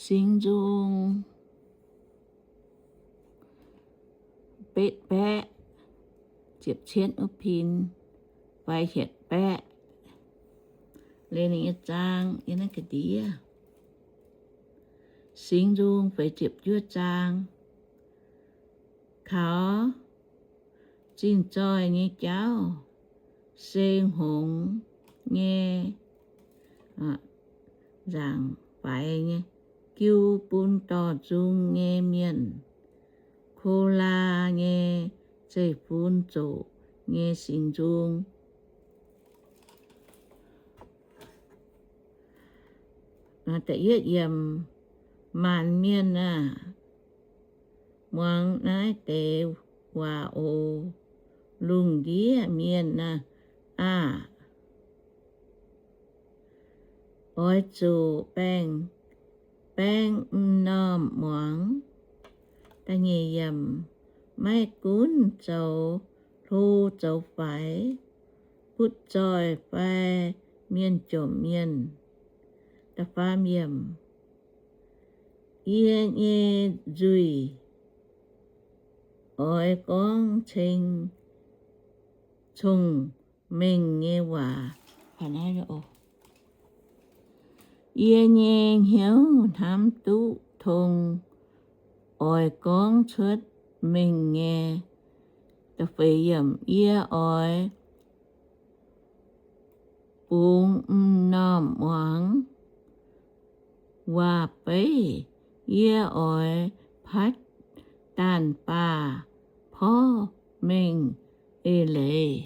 Singx Nzung betv baeqv ziepc cietv wuov pin, fai hietc baeqv, leiz ninh nyei zaang yiem naaiv ga'ndiev. Singx Nzung feix ziepc juov zaang. Kaux zinh zoih nyei jauv se hngongx nyei nzaangc faix nyei, jiu bun dorh nzung nyei mienh, Kolaa nyei zeiv-fun zoqc nyei singx nzung. Maanc mienh aah! Muangx naaiv deix waac oc. Lungh ndiev mienh aah! Oix zuqc baengh baeng m'normh muangx. Maiv gunv zoux hlo zoux faix, butv zoih fai mienh jomc mienh. Yie nyei nzuih oix gorngv ceng cong-mengh nyei waac. Yie nyei hnyouv hnamv duqv tong oix gorngv cuotv mengh nyei. Yie oix bungx m'normh muangx waac-beiv. Yie oix patv daanh baah porv mengh eix leiz.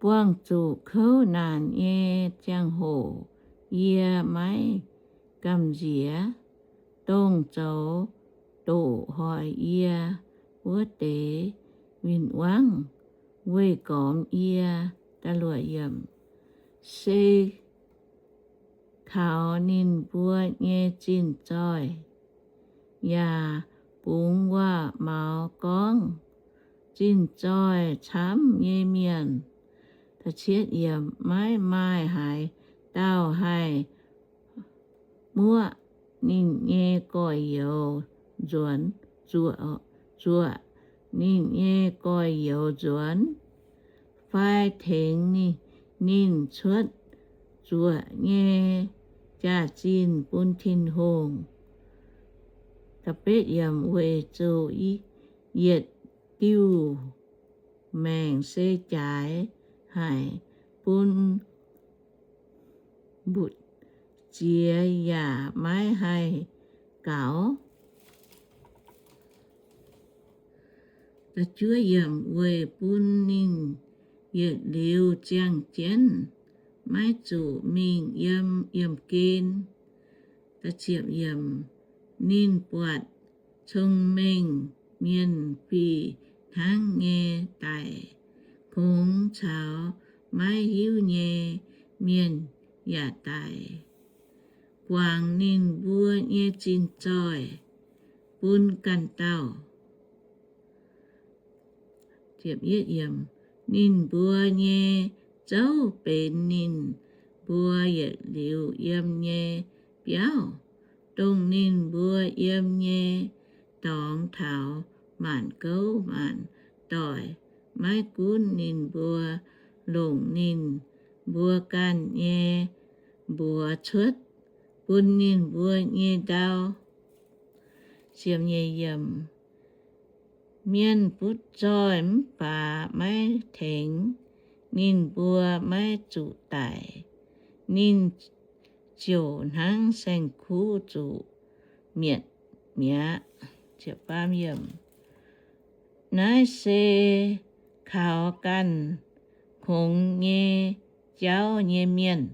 Buangh zuqc kouv naanc nyei ziangh hoc yie maiv gamh nziex. Dongh zoux doqc hoic yie wuov deix win-wangv weih gormx yie. Se kaux ninh mbuo nyei zinh zoih, yaac bungx waac-maux gorngv zinh zoih camv nyei mienh. Maiv maaih haaix dauh haih muoqv ninh nyei gorx-youz nzuonx, zuoqc, zuoqc ninh nyei gorx-youz nzuonx, fai tengx ninh cuotv zuoqc nyei jaax-zinh bun Tin-Hungh. Weic zuqc yietc diuh maengc se jaaix haic, bun mbutv ziex yaac maiv haih gaux. Weic bun ninh yietc liuz ziangh jienv, maiv zuqc mingh yiem yiemh gen. Ninh buatc cong-mengh mienh fih hnangv nyei daic, kungx caux maiv hiuv nyei mienh yaac daic. Guangc ninh mbuo nyei zinh zoih bun ganh dauh. Ninh mbuo nyei zouv benx ninh mbuo yietc liuz yiem nyei biauv, dongh ninh mbuo yiem nyei dorngx taux maanc gouv maanc doic. Maiv gunv ninh mbuo longc ninh mbuo ganh nyei mbuox cuotv bun ninh mbuo nyei ndau. Mienh butv zoih mv baac maiv tengx ninh mbuo maiv zuqc daic. Ninh ziouc hnangv saeng-kuv zuqc mietc mi'aqv. Naaiv se kaux ganh hngongx nyei jauv nyei mienh.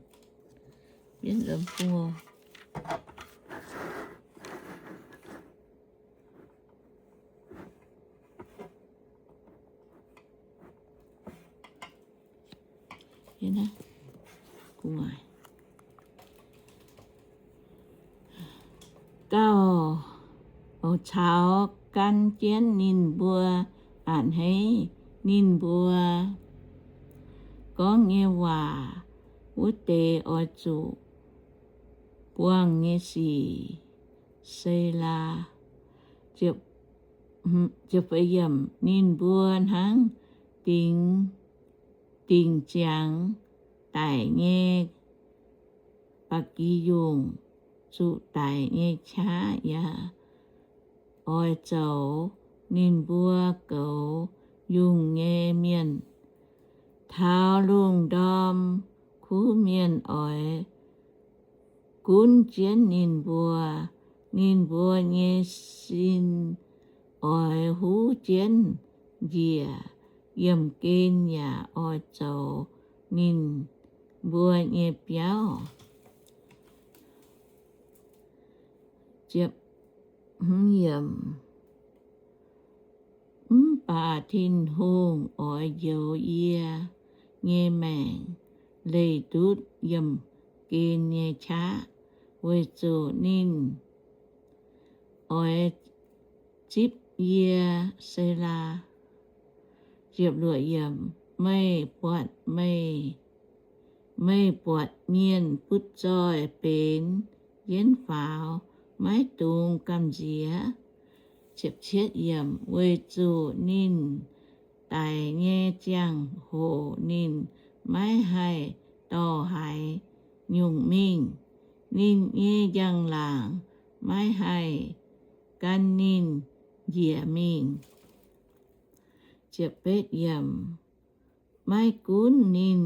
Gauh caux gan jienv ninh mbuo a'hneiv ninh mbuo. gorngv nyei waac wuov deix oix zuqc buangh nyei sic. Selaa. Ninh mbuo hnangv dingc, dingc ziangx daic nyei ba'gi yungh, zuqc daic nyei qaqv yaac oix zoux ninh mbuo goux yungh nyei mienh. Taux lungh ndorm kuv mienh oix gunv jienv ninh mbuo. Ninh mbuo nyei sin oix huv jienv njiec yiemh gen yaac oix zoux ninh mbuo nyei biauv. Mv baac Tin-Hungh oix njoux yie nyei maengc leih ndutv yiemh gen nyei qaqv, weic zuqc ninh oix zipv yie. Selaa. Meih buatc, meih, meih buatc mienh butv zoih benx jienv faaux, maiv dungx gamh nziex. Weic zuqc ninh daic nyei ziangh hoc ninh maiv haih dorh haaix nyungc mingh. Ninh nyei njang-laangc maiv haih gan ninh njiec mingh. Maiv gunv ninh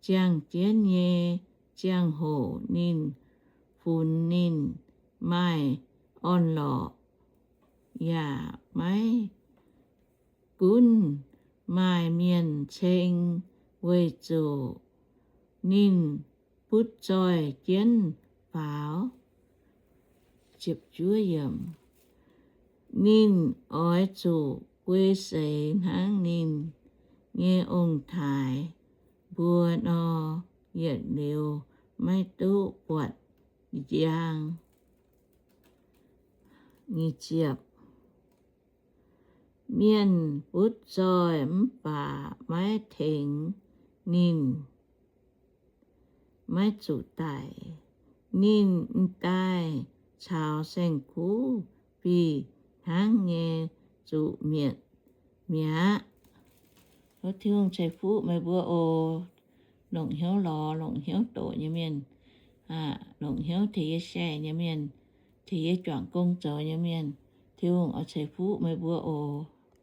ziangh jienv nyei ziangh hoc ninh funx ninh maaih orn-lorqc, yaac maiv gunv maaih mienh ceng, weic zuqc ninh butv zoih jienv faaux. Ninh oix zuqc guei seix hnangv ninh nyei ong-taaix mbuo nor, yietc liuz maiv duqv buatc njang. Mienh butv zoih mv baac maiv tengx ninh maiv zuqc daic. Ninh m'daaih caux saeng-kuv fih hnangv nyei zuqc mietc mi'aqv. Tov Tin-Hungh ceix fuqv meih mbuo oc. Longc hnyouv lorz, longc hnyouv doqc nyei mienh, longc hnyouv tengx yie share nyei mienh, tengx yie juangc gong zoux nyei mienh, Tin-Hungh oix ceix fuqv meih mbuo oc.